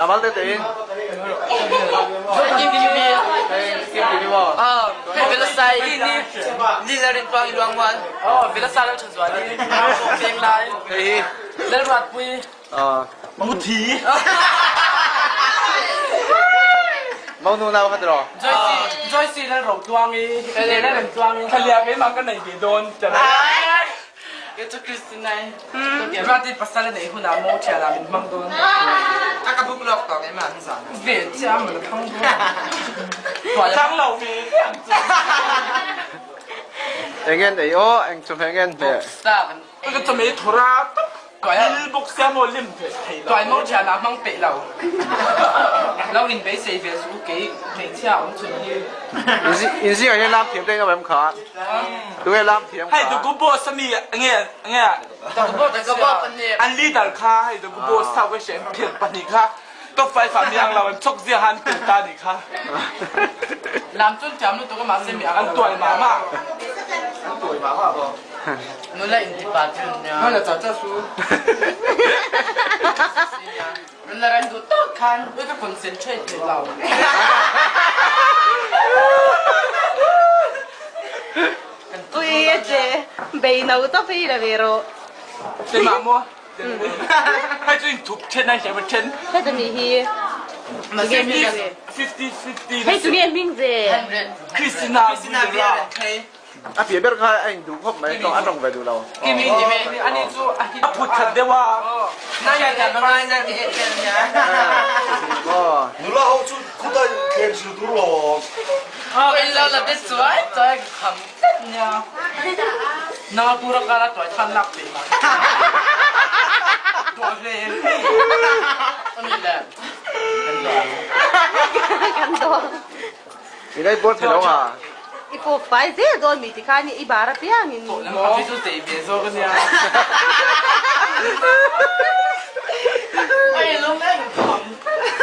Amal te te in. Hei hi. Muthi. Monu nau kha tiraw? Joyce lal ro tluang i lal rem tluang i thlalia keimah ka nei ve dawn Kei cu Christina i Ruati pasal a nei hun ah mo ṭhial ah min hmang dawn. A ka buk lawk tawk em ah nizan. Ve cia man a thang dawn. Thang lo ve tiang cu. Engen ei aw eng chu engen hme. Ka chame thura tuk. Il bok sia maw lim ve thei lo. Tuai mo ṭhial ah hmang peih lo. Lo in beisei ve su kei hmeichhia um chun hi. In zing ah hian lam thiam te in awm em kha? Tunge lam thiam kha? Hei the good boss ami nge nge The good boss the boss an leader kha hei the good boss thau ka shen phiat pahnih kha top five ah miang lo an chok zia han tel ta ni kha. Lam chun thiam lu tu ka ma se mi an tuai ma ma. An tuai ma ma bo. Nula in ti pa chun nya. Nula cha cha su. Nula ran du tak khan ui ka concentrate thei lo. Ui a che bei no to phi la ve ro. Te ma mo. Hai chu in thup then ai ma then. Hei tu ni hi. 50 50. Hei tu nge hming ve. Christina Christina Vera. A pia ber kha a in duh khawp mai a tawng ve duh lo. Kimi kimi ani chu a phut khat deuh a. Na ya ya ma na ki et tel nya. Nula ho chu khutai thleng sil tur lo. Oh in lo la de chuai chuai kham tet nya. Na pura kala tuai than lak pe ma. Tuai hle. Ani le. Kan do. I dai buat thei lo nga. I pawp fai zel dawn mi ti khan i bar apiang in. Coffee chu tei ve zawk ania.